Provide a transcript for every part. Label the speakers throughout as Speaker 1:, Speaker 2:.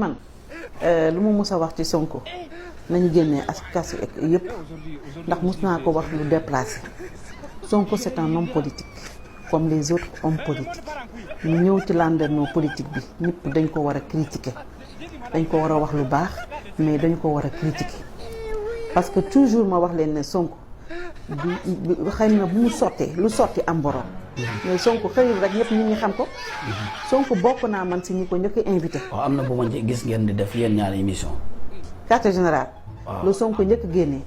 Speaker 1: man lu mu mus a wax ci Sonko nañu génnee as kasu yëpp ndax mus naa ko wax lu déplacé Sonko c'est un homme politique comme les autres hommes politiques ñu ñëw ci landerneau politique bi ñëpp dañ ko war a critiquer dañ ko war a wax lu baax mais dañ ko war a critiquer parce que toujours ma wax leen ne Sonko bi xëy na bu mu sottee lu sotti am borom mais Sonko xëyul rek ñëpp nit ñi xam ko Sonko bokk naa man si ñi ko njëkk invité.
Speaker 2: waaw am na bu ma gis ngeen di def yéen ñaari émission.
Speaker 1: quartier général. waaw lu Sonko njëkk génnee.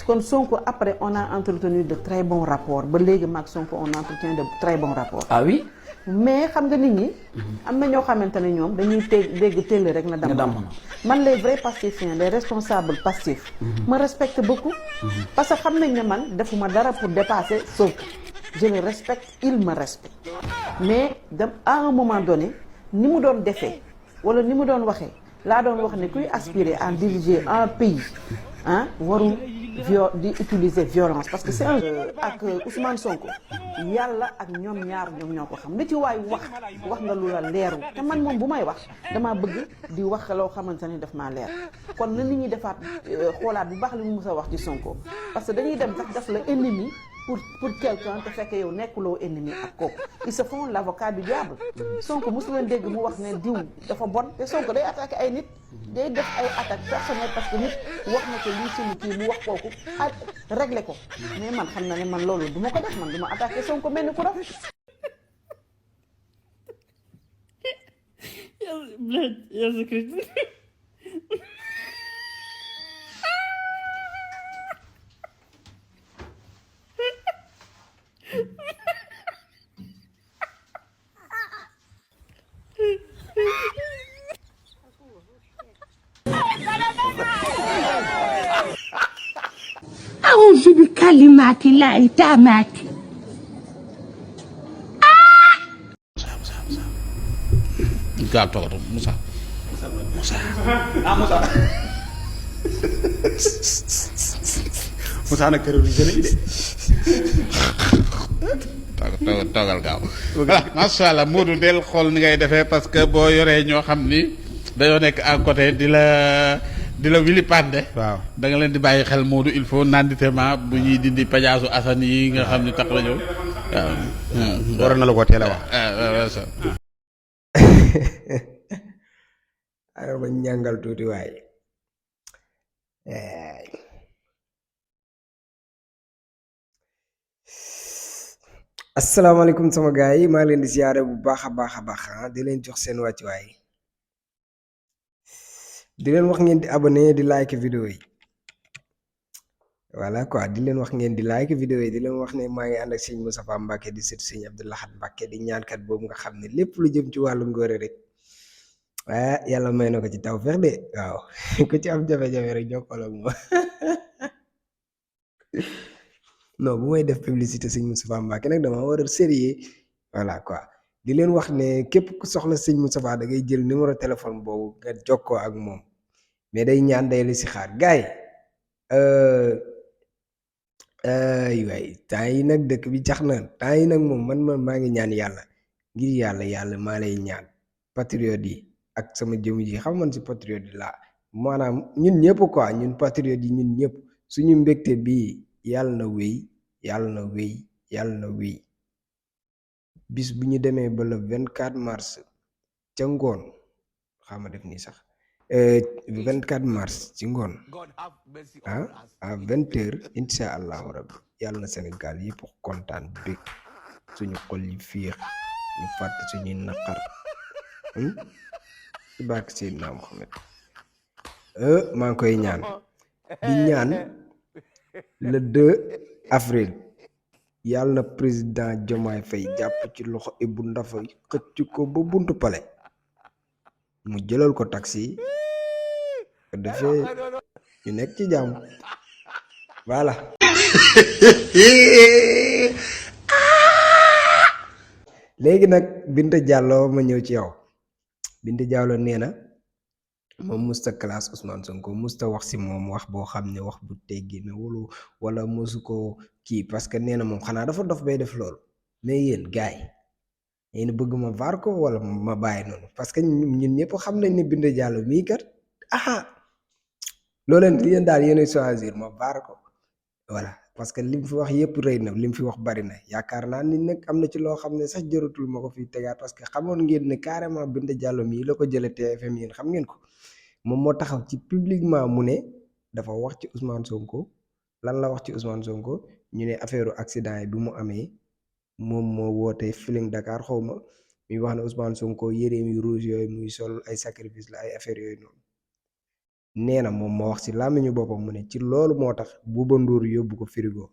Speaker 1: kon Sonko après on a entretenu de très bons rapports ba léegi maag Sonko on entretient de très bons rapports.
Speaker 2: ah oui.
Speaker 1: mais xam nga nit ñi. am na ñoo xamante ne ñoom dañuy dégg teel rek na damm. man les vrais pacifiens les responsables passifs. ma respecte beaucoup. parce que xam nañ ne man defuma dara pour dépasser Sonko. je le respecte il me respecte mais à un moment donné ni mu doon defee wala ni mu doon waxee laa doon wax ne kuy aspirer à diriger un pays ah warul di utiliser violence parce que c'est un ak Ousmane Sonko yàlla ak ñoom ñaar ñoom ñoo ko xam li ci waay wax nga lu la leeru te man moom bu may wax damaa bëgg di wax loo xamante ni daf maa leer kon na nit ñi defaat xoolaat bu baax li mu mus a wax ci Sonko parce que dañuy dem sax def la ennemi pour quelqu'un te fekk yow nekkuloo ennemi ak kooku ils se font l'avocat du diable Sonko mosu leen dégg mu wax ne diw dafa bon te Sonko day attaqué ay nit day def ay attaques personnelles parce que nit wax na ko lii suñu kii mu wax kooku ak réglé ko mais man xam na ne man loolu du ma ko def man du ma attaqué Sonko mel ni ku raf
Speaker 3: أعوذ بكلمات الله التامات.
Speaker 4: gaaw toogal Moussa.
Speaker 5: Moussa nag kër yi gën a ide.
Speaker 4: toogal gaaw. voilà macha allah Modou del xool ni ngay defee parce que boo yoree ñoo xam ni dañoo nekk à côté di la wili pande. waaw da nga leen di bàyyi xel Modou il faut nanditema bu ñuy dindi pajaasu asan yi nga xam ni tax la ñëw waaw.
Speaker 5: waroon na la ko teel a wax.
Speaker 6: ara ba ñàngal tuuti waay asalaamaaleykum sama gars yi maa leen di siyaare bu baax a baax di leen jox seen wàccuwaay di leen wax ngeen di abonné di like vidéo yi voilà quoi di leen wax ngeen di like vidéo yi di leen wax ne maa ngi ànd ak sëñ Moustapha Mbacke di sët sëñ Abdou Lahad Mbacke di ñaankat boobu nga xam ne lépp lu jëm ci wàllu ngóore rek yàlla may na ko ci tawfeex de waaw ku ci am jafe-jafe rek jokkoo ak moom non bu may def publicité sëñ Moustapha Mbacke nag dama war a sérieux voilà quoi di leen wax ne képp ku soxla sëñ Moustapha da ngay jël numéro téléphone boobu nga jokkoo ak moom mais day ñaan day li si xaar gaay waay temps yi nag dëkk bi jax na temps yi nag moom man maa ngi ñaan yàlla ngir yàlla maa lay ñaan patriote yi ak sama jëm ji xam man si patriote yi laa maanaam ñun ñëpp quoi ñun patriote yi ñun ñëpp suñu mbégte bii yàlla na wéy bis bu ñu demee ba le 24 mars ca ngoon xama def nii sax 24 mars ci ngoon à 20h insha allahu rabbi yàlla na Sénégal yëpp kontaan bég suñu xol yi fiix ñu fàtte suñuy naqar ci barke Seydina Mohamed maa ngi koy ñaan di ñaan le 2 avril yàlla na président Diomaye Faye jàpp ci loxo Ibou Ndafa xëcc ko ba buntu pale mu jëlal ko taxi ko defee ñu nekk ci jàmm voilà léegi nag Binta Diallo ma ñëw ci yow Binta Diallo nee na moom musta classe Ousmane Sonko musta wax si moom wax boo xam ne wax bu teggi na wala mosu ko kii parce que nee na moom xanaa dafa dof bay def loolu mais yéen gaay yéen bëgg ma vaar ko wala ma bàyyi noonu parce que ñun ñëpp xam nañ ne Binta Diallo mii kat loo leen yéen daal yéen choisir ma vaar ko voilà parce que lim fi wax yëpp rëy na lim fi wax bari na yaakaar naa ni nag am na ci loo xam ne sax jëratul ma ko fiy tegaat parce que xamoon ngeen ne carrément Binta Diallo mii la ko jëlee TFM yéen xam ngeen ko moom moo taxaw ci publiquement mu ne dafa wax ci Ousmane Sonko lan la wax ci Ousmane Sonko ñu ne affaire accident yi bi mu amee moom moo woote Feeling Dakar xaw ma muy wax ne Ousmane Sonko yéreem yu rouge yooyu muy sol ay sacrifice la ay affaire yooyu noonu nee na moom moo wax ci làmmiñu boppam mu ne ci loolu moo tax Bouba Ndour yóbbu ko frigo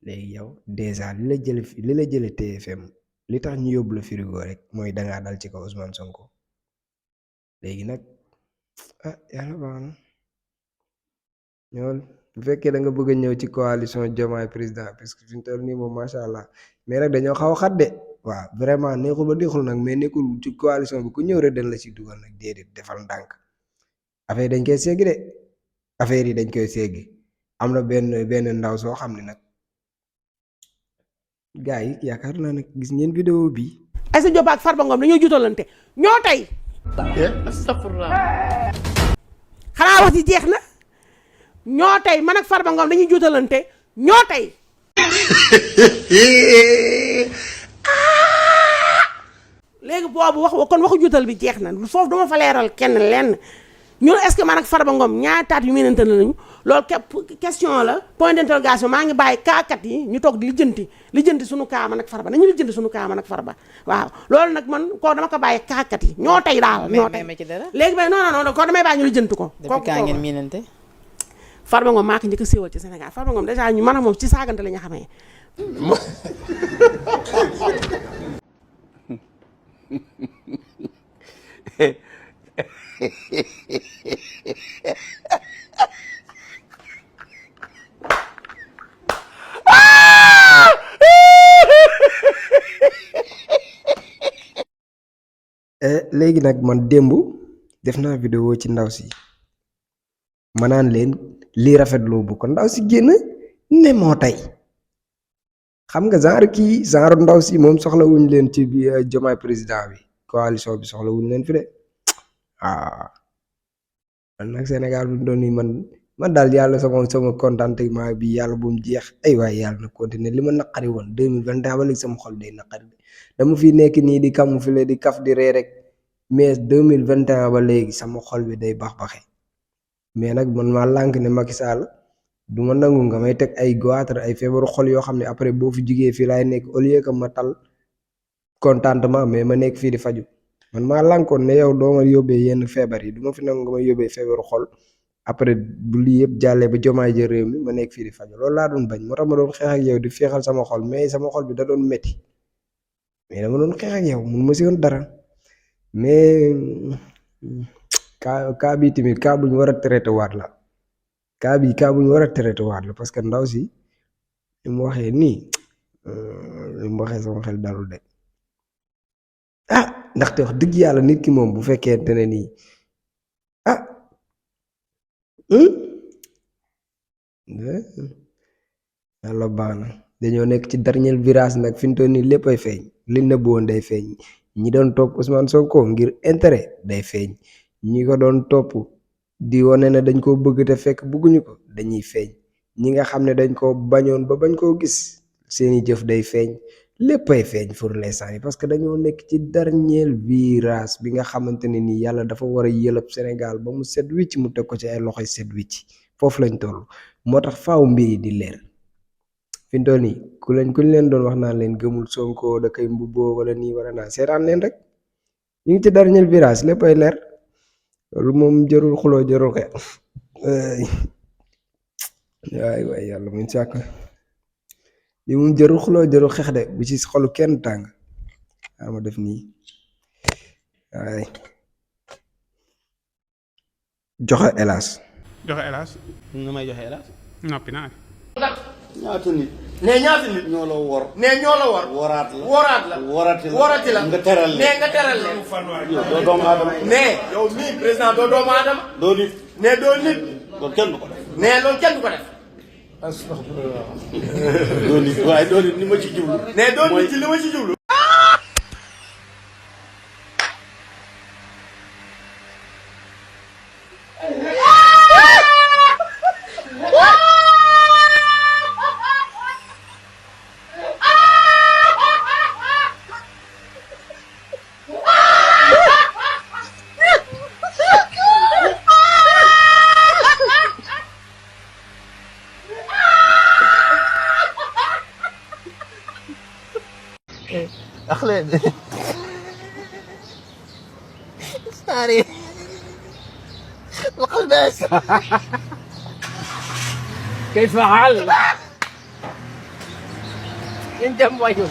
Speaker 6: léegi yow dèjà li la jële TFM li tax ñu yóbbu la frigo rek mooy dangaa dal ci kaw Ousmane Sonko léegi nag yàlla baax na ñool bu fekkee da nga bëgg a ñëw ci coalition Diomaye président parce que fi mu toll nii moom macha allah mais nag dañoo xaw a xat de waaw vraiment neexul ba neexul nag mais nekkul ci coalition bi ku ñëw rek dañ la ci dugal nag déedéet defal ndànk affaire dañ koy segg de affaire yi dañ koy segg am na benn ndaw soo xam ne nag gars yi yaakaar naa nag gis ngeen vidéo bi
Speaker 7: Aïssa Diop ak Farba Ngom dañoo juutalante ñoo tey xanaa wax ji jeex na ñoo tey man ak Farba Ngom dañuy juutalante ñoo tey léegi boobu wax kon waxu juutal bi jeex na foofu duma fa leeral kenn lenn ñun est-ce que man ak Farba Ngom ñaari taat yu mënante nañu loolu question la point d'interrogation maa ngi bàyyi kaakat yi ñu toog di lijjanti suñu kaa man ak Farba nañu lijjanti suñu kaa man ak Farba waaw loolu nag man koo dama ko bàyyi kaakat yi ñoo tey daal ñoo tey léegi bay non koo damay bàyyi ñu lijjanti ko
Speaker 8: depuis quand ngeen miinante
Speaker 7: Farba Ngom maa ko njëkk a siiwal ci Sénégal Farba Ngom déjà ñu man ak moom ci saagante la ñu xamee
Speaker 6: léegi nag man démb def naa vidéo ci ndaw si ma naan leen lii rafetloo bu ko ndaw si génn ne moo tey xam nga genre ndaw si moom soxla wuñ leen ci bi Diomaye président bi coalition bi soxla wuñ leen fi de man nag Sénégal bi doon nii man daal yàlla sama contentement bi yàlla bu mu jeex ay waay yàlla na continuer li ma naqari woon 2021 ba léegi sama xol day naqari dama fi nekk nii di camoufler di kaf di ree rek mais 2021 ba léegi sama xol bi day bax-baxe mais nag man maa lànk ne Macky Sall du ma nangu nga may teg ay goitre ay feebaru xol yoo xam ne après boo fi jugee fii laay nekk au lieu que ma tal contentement mais ma nekk fii di faju man maa lànkoon ne yow doo ma yóbbee yenn feebar yi du ma fi nangu nga may yóbbee feebaru xol après bu lii yëpp jàllee ba Diomaye jël réew mi ma nekk fii di faju loolu laa doon bañ moo tax ma doon xeex ak yow di féexal sama xol mais sama xol bi da doon metti mais dama doon xeex ak yow mun ma si woon dara mais cas bi tamit cas bu ñu war a traité waat la cas bu ñu war a traité waat la parce que ndaw si li mu waxee nii li mu waxee sama xel dalul de ndaxte wax dëgg yàlla nit ki moom bu fekkente ne nii yàlla baax na dañoo nekk ci dernier virage nag fi mu toll nii lépp ay feeñ li nëbbu woon day feeñ ñi doon topp Ousmane Sonko ngir intérêt day feeñ ñi ko doon topp di wane ne dañ koo bëgg te fekk bëgguñu ko dañuy feeñ ñi nga xam ne dañ koo bañoon ba bañ koo gis seeni jëf day feeñ lépp ay feeñ pour l'instant yi parce que dañoo nekk ci dernier virage bi nga xamante ne nii yàlla dafa war a yëlëb Sénégal ba mu set wicc mu teg ko ci ay loxoy set wicc foofu lañ toll moo tax faaw mbir yi di leer fi mu toll nii kuñ leen doon wax naan leen gëmul Sonko da koy mbubboo wala nii wala naa seetaan leen rek ñu ngi ci dernier virage lépp ay leer loolu moom jarul xuloo jarul xeex waay yàlla muñ sàkk li moom jarul xuloo jarul xeex de bu ci xolu kenn tàng ma def nii waay joxe hélas
Speaker 5: nu may joxe hélas
Speaker 4: noppi naa
Speaker 5: ñaata nit
Speaker 9: nee ñaata nit
Speaker 5: ñoo la wor
Speaker 9: nee ñoo la wor
Speaker 5: woraat la
Speaker 9: worati la
Speaker 5: nga teral leen
Speaker 9: nee nga teral leen
Speaker 5: doo doomu aadama
Speaker 9: nee yow mii président doo doomu aadama
Speaker 5: doo nit
Speaker 9: nee doo nit
Speaker 5: loolu kenn du ko def
Speaker 9: nee loolu kenn du ko def
Speaker 5: doo nit waaye doo nit ni ma ci jublu
Speaker 9: nee doo nit ci li ma ci jublu أخلد ساري القلبس
Speaker 8: كيف حال؟ انت مويو